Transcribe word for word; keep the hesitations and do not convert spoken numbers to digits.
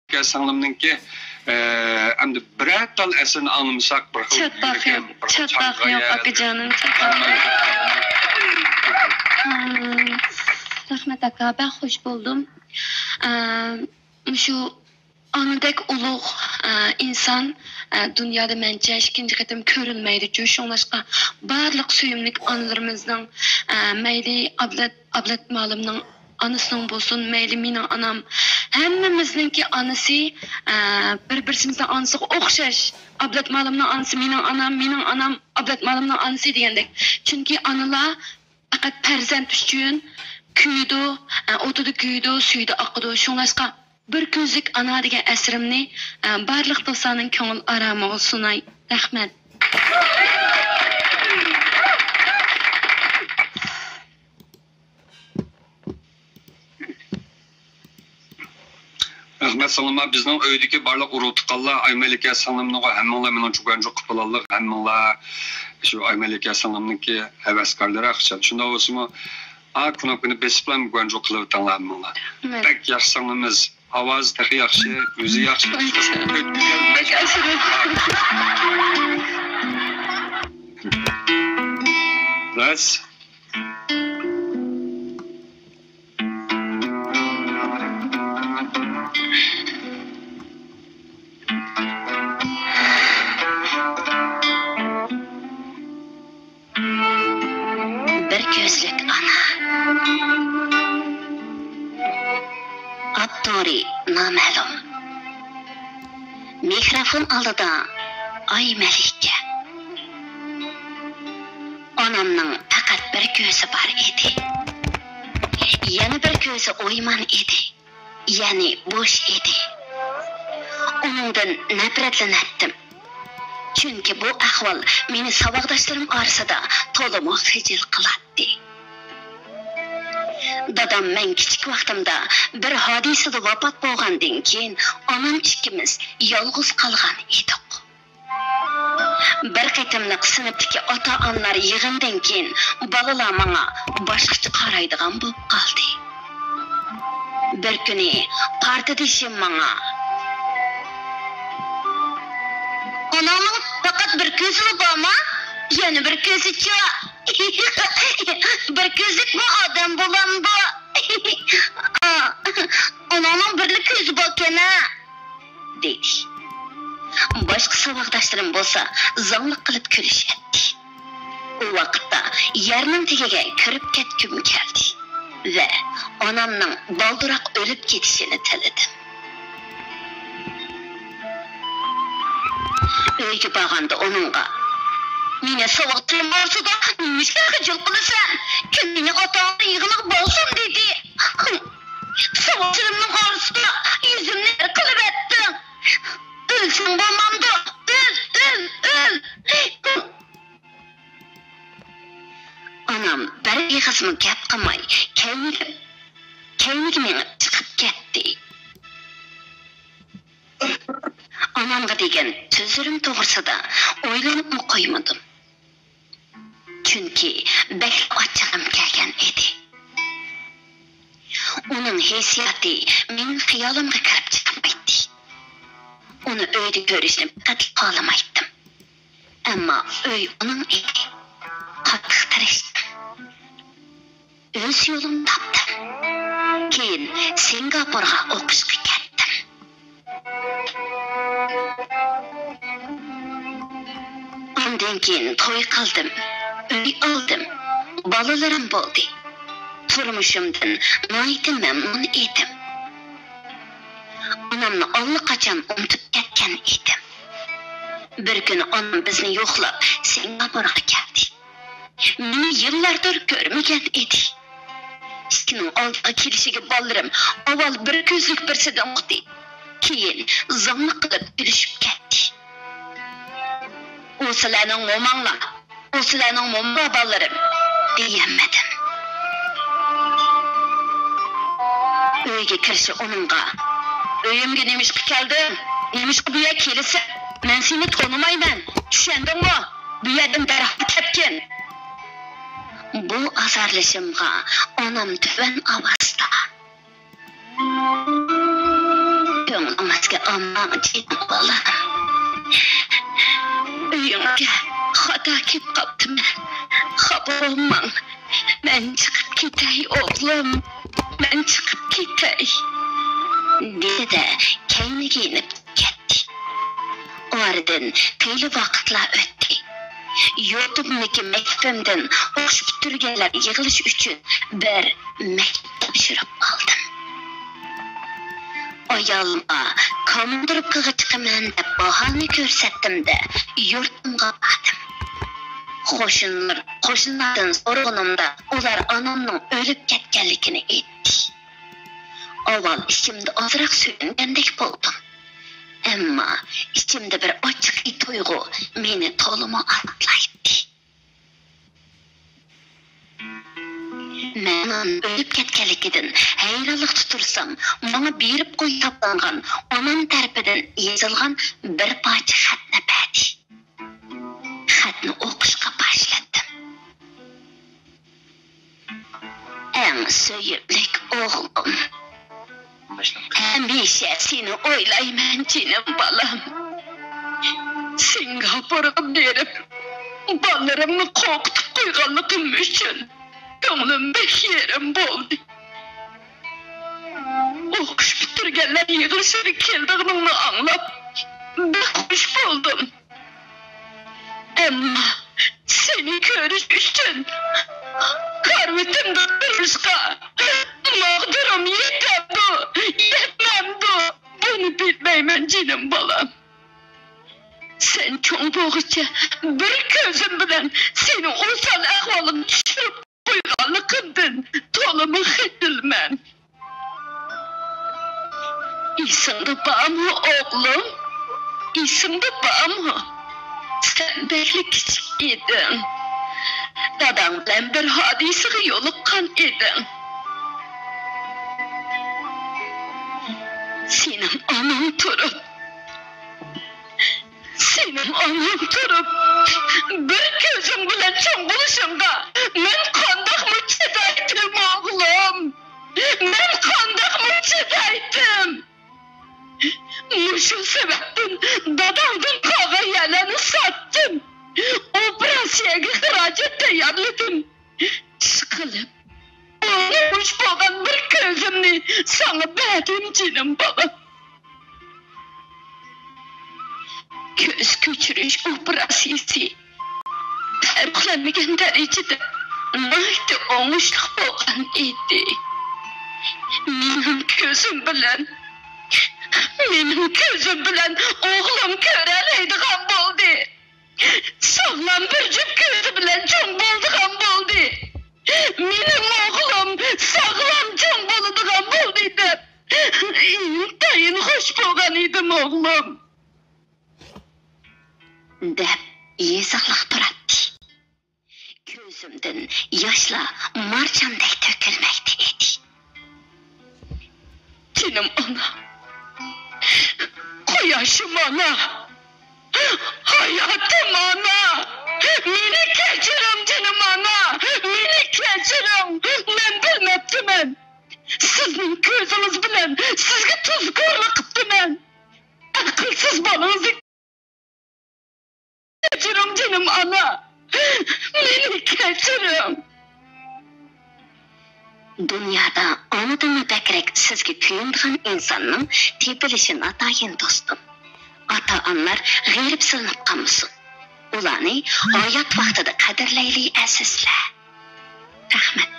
ئاكا سىڭلىمنىڭكى، ئە، ئەمدى بىرەر تال ئەسىرىنى ئاڭلىمىساق، بىر خىل چاتاق يۈرىكىم، يوق، بىر خىل چاتاق يوق، چاغغايار. ئاكىجانىم، چاتاق. ئىم، رەھمەت، ئاكا، بەك خۇش بولدۇم. ئە، مۇشۇ ئانىدەك ئۇلۇغ، ئە، ئىنسان، ئە، دۇنيادا مەنچە ئىككىنچى قېتىم كۆرۈلمەيدىچۇ. شۇڭلاشقا بارلىق سۆيۈملۈك ئانىلىرىمىزنىڭ، ئە، مەيلى ئابلەت، ئابلەت مالىمنىڭ ئانىسىنىڭ بولسۇن، مەيلى مېنىڭ ئانام، ھەممىمىزنىڭكى ئانىسى، ئە، بىر-بىرسىمىزنىڭ ئانىسىغا ئوخشاش. ئابلەت مالىمنىڭ ئانىسى مېنىڭ ئانام، مېنىڭ ئانام ئابلەت مالىمنىڭ ئانىسى دېگەندەك. چۈنكى ئانىلار پەقەت پەرزەنت ئۈچۈن كۆيىدۇ، ئە، ئوتىدا كۆيىدۇ، سۈيىدە ئاقىدۇ. شۇڭلاشقا بىر كۆزلۈك ئانا دېگەن ئەسىرىمنى، ئە، بارلىق دوستلارنىڭ كۆڭۈل ئارامىغا سۇناي. رەھمەت. رەھمەت سىڭلىم، بىزنىڭ ئۆيدىكى بارلىق ئۇرۇق تۇغقانلار ئايمەلىكە سىڭلىمنىغۇ، ھەممىڭلار مېنىڭچە گۇەنجۇ قىلىپ بولاللىق، ھەممىڭلار شۇ ئايمەلىكە سىڭلىمنىڭكى ھەۋەسكارلىرى ئاخشام. شۇنداق بولسىمۇ، ئا كۇنۇپكىنى بېسىپلا گۇەنجۇ قىلىۋېتىڭلار ھەممىڭلار. رەھمەت. بەك ياخشى سىڭلىمىز. ئاۋازى تېخى ياخشى، ئۆزى ياخشى. بەك ئاشىدۇ. راست. بىر كۆزلۈك ئانا. ئاپتورى نامەلۇم. مىكروفون ئالدىدا ئاي مەلىكە. ئانامنىڭ پەقەت بىر كۆزى بار ئىدى. يەنە بىر كۆزى ئويمان ئىدى. يەنى بوش ئىدى. ئۇنىڭدىن نەپرەتلىنەتتىم. چۈنكى بۇ ئەھۋال مېنى ساۋاقداشلىرىم ئارىسىدا تولىمۇ خىجىل قىلاتتى. دادام مەن كىچىك ۋاقتىمدا بىر ھادىسىدە ۋاپات بولغاندىن كېيىن، ئانام ئىككىمىز يالغۇز قالغان ئىدۇق. بىر قېتىملىق سىنىپتىكى ئاتا-ئانىلار يىغىنىدىن كېيىن بالىلار ماڭا باشقىچە قارايدىغان بولۇپ قالدى. بىر كۈنى پارتدىشىم ماڭا، «ئاناڭنىڭ پەقەت بىر كۆزىلا بارما؟ يەنە بىر كۆزىچۇ؟ بىر كۆزلۈكمۇ ئادەم بولامدۇ؟ ئاناڭنىڭ بىرلا كۆزى باركەن-ھە؟» دېدى. باشقا ساۋاقداشلىرىم بولسا زاڭلىق قىلىپ كۈلۈشەتتى. ئۇ ۋاقىتتا يەرنىڭ تېگىگە كىرىپ كەتكۈم كەلدى ۋە ئانامنىڭ بالدۇراق ئۆلۈپ كېتىشىنى تىلىدىم. ئۆيگە بارغاندا ئۇنىڭغا، «مېنى ساۋاقدىشىم ئارىسىدا نېمىشقا خىجىل قىلىسەن؟ كۈن مېنى ئاتا-ئانىلار يىغىنىغا بارسۇن دېدى. ساۋاقدىشىمنىڭ ئارىسىدا يۈزۈمنى قىلىۋەتتىڭ. ئۆلسەڭ بولمامدۇ؟ ئۆل، ئۆل، ئۆل!» ئانام بىر ئېغىزمۇ گەپ قىلماي، كەينىگە، كەينىگە مېڭىپ چىقىپ كەتتى. ئانامغا دېگەن سۆزلىرىم توغرىسىدا ئويلىنىپمۇ قويمىدىم. چۈنكى بەكلا ئاچچىقىم كەلگەن ئىدى. ئۇنىڭ ھېسسىياتى مېنىڭ خىيالىمغا كىرىپ چىقمايتتى. ئۇنى ئۆيدە كۆرۈشنى پەقەتلا خالىمايتتىم. ئەمما ئۆي ئۇنىڭ ئىدى. قاتتىق تىرىشتىم. ئۆز يولۇمنى تاپتىم. كېيىن سىنگاپورغا ئوقۇشقا كەتتىم. ئاندىن كېيىن توي قىلدىم، ئۆي ئالدىم، بالىلىرىم بولدى. تۇرمۇشۇمدىن ناھايىتى مەمنۇن ئىدىم. ئانامنى ئاللىقاچان ئۇنتۇپ كەتكەن ئىدىم. بىر كۈنى ئانام بىزنى يوقلاپ سىنگاپورغا كەلدى. مېنى يىللاردۇر كۆرمىگەن ئىدى. ئىشىكنىڭ ئالدىغا كېلىشىگە بالىلىرىم ئاۋۋال بىر كۆزلۈك بىرسىدىن ئۇقتى. كېيىن زاڭلىق قىلىپ كۈلۈشۈپ كەتتى. «ئۇ سىلەرنىڭ موماڭلار، ئۇ سىلەرنىڭ موماڭلار بالىلىرىم» دېيەلمىدىم. ئۆيگە كىرىشى ئۇنىڭغا، «ئۆيۈمگە نېمىشقا كەلدىڭ؟ نېمىشقا بۇ يەرگە كېلىسەن؟ مەن سېنى تونۇمايمەن، چۈشەندىڭمۇ؟ بۇ يەردىن دەرھال كەتكىن!» بۇ ئازارلىشىمغا ئانام تۆۋەن ئاۋازدا، كۆڭلىڭىزگە ئالماڭ، جېنىم بالام. ئۆيۈڭگە خاتا كېلىپ قاپتىمەن. خاپا بولماڭ. مەن چىقىپ كېتەي، ئوغلۇم. مەن چىقىپ كېتەي. دېدى-دە، كەينىگە يېنىپ كەتتى. ئارىدىن خېلى ۋاقىتلار ئۆتتى. يۇرتۇمدىكى مەكتىپىمدىن ئوقۇش پۈتتۈرگەنلەر يىغىلىش ئۈچۈن بىر مەكتۇپ تاپشۇرۇپ ئالدىم. ئايالىمغا كوماندىروپكىغا چىقىمەن دەپ باھانە كۆرسەتتىم-دە، يۇرتۇمغا باردىم. قوشنىلار، قوشنىلاردىن سورىغىنىمدا، ئۇلار ئانامنىڭ ئۆلۈپ كەتكەنلىكىنى ئېيتتى. ئاۋۋال ئىچىمدە ئازراق سۆيۈنگەندەك بولدۇم. ئەمما ئىچىمدە بىر ئاچچىق تۇيغۇ مېنى تولىمۇ ئازابلايتتى. مەن ئانام ئۆلۈپ كەتكەنلىكىدىن ھەيرانلىقتا تۇرسام، ماڭا بېرىپ قويۇپ تاپلانغان ئانام تەرىپىدىن يېزىلغان بىر پارچە خەتنى بەردى. خەتنى ئوقۇشقا باشلىدىم. ئەڭ سۆيۈملۈك ئوغلۇم، ھەمىشە سېنى ئويلايمەن، جېنىم بالام. سىنگاپورغا بېرىپ، بالىلىرىمنى قورقۇتۇپ قويغانلىقىم ئۈچۈن كۆڭلۈم بەك يېرىم بولدى. ئوقۇش پۈتتۈرگەنلەر يىغىلىشىغا كېلىدىغىنىڭنى ئاڭلاپ، بەك خۇش بولدۇم. ئەمما سېنى كۆرۈش ئۈچۈن كارىۋىتىمدىن تۇرۇشقا ماغدۇرۇم يېتەمدۇ، يەتمەمدۇ، بۇنى بىلمەيمەن، جېنىم بالام. سەن چوڭ بولغۇچە بىر كۆزۈم بىلەن سېنى ئوسال ئەھۋالغا چۈشۈرۈپ قويغانلىقىمدىن تولىمۇ خىجىلمەن. ئېسىڭدە بارمۇ، ئوغلۇم؟ ئېسىڭدە بارمۇ؟ سەن بەكلا كىچىك ئىدىڭ. داداڭ بىلەن بىر ھادىسىگە يولۇققان ئىدىڭ. سېنىڭ ئاناڭ تۇرۇپ، سېنىڭ ئاناڭ تۇرۇپ، بىر كۆزۈڭ بىلەن چوڭ بولۇشۇڭغا مەن قانداقمۇ چىدايتتىم، ئوغلۇم؟ مەن قانداقمۇ چىدايتتىم؟ مۇشۇ سەۋەبتىن داداڭدىن قالغان يەرلەرنى ساتتىم. ئوپېراتسىيەگە خىراجەت تەييارلىدىم. ئىشقىلىپ، ئۇنى بوش بولغان بىر كۆزۈمنى ساڭا بەردىم، جېنىم بالام. كۆز كۆچۈرۈش ئوپېراتسىيىسى پەرقلەنمىگەن دەرىجىدە ناھايىتى ئوڭۇشلۇق بولغان ئىدى. مېنىڭ كۆزۈم بىلەن، مېنىڭ كۆزۈم بىلەن ئوغلۇم كۆرەلەيدىغان بولدى. ساغلام بىر جۈپ كۆزى بىلەن چوڭ بولىدىغان بولدى. مېنىڭ ئوغلۇم ساغلام چوڭ بولىدىغان بولدى دەپ ئىنتايىن خۇش بولغان ئىدىم، ئوغلۇم. دەپ يېزىقلىق تۇراتتى. كۆزۈمدىن ياشلار مارجاندەك تۆكۈلمەكتە ئىدى. جېنىم ئانا، قۇياشىم ئانا، ھاياتىم ئانا، مېنى كەچۈرۈڭ، جېنىم ئانا، مېنى كەچۈرۈڭ. مەن بىلمەپتىمەن. سىزنىڭ كۆزىڭىز بىلەن سىزگە تۇزكورلۇق قىپتىمەن. ئەقىلسىز بالىڭىزنى كەچۈرۈڭ، جېنىم ئانا. مېنى كەچۈرۈڭ. دۇنيادا ئانىدىنمۇ بەكرەك سىزگە كۆيۈنىدىغان ئىنساننىڭ تېپىلىشى ناتايىن، دوستۇم. ئاتا-ئانىلار غېرىبسىزلىنىپ قالمىسۇن. ئۇلارنى ھايات ۋاقتىدا قەدىرلەيلى، ئەزىزلەر. رەھمەت.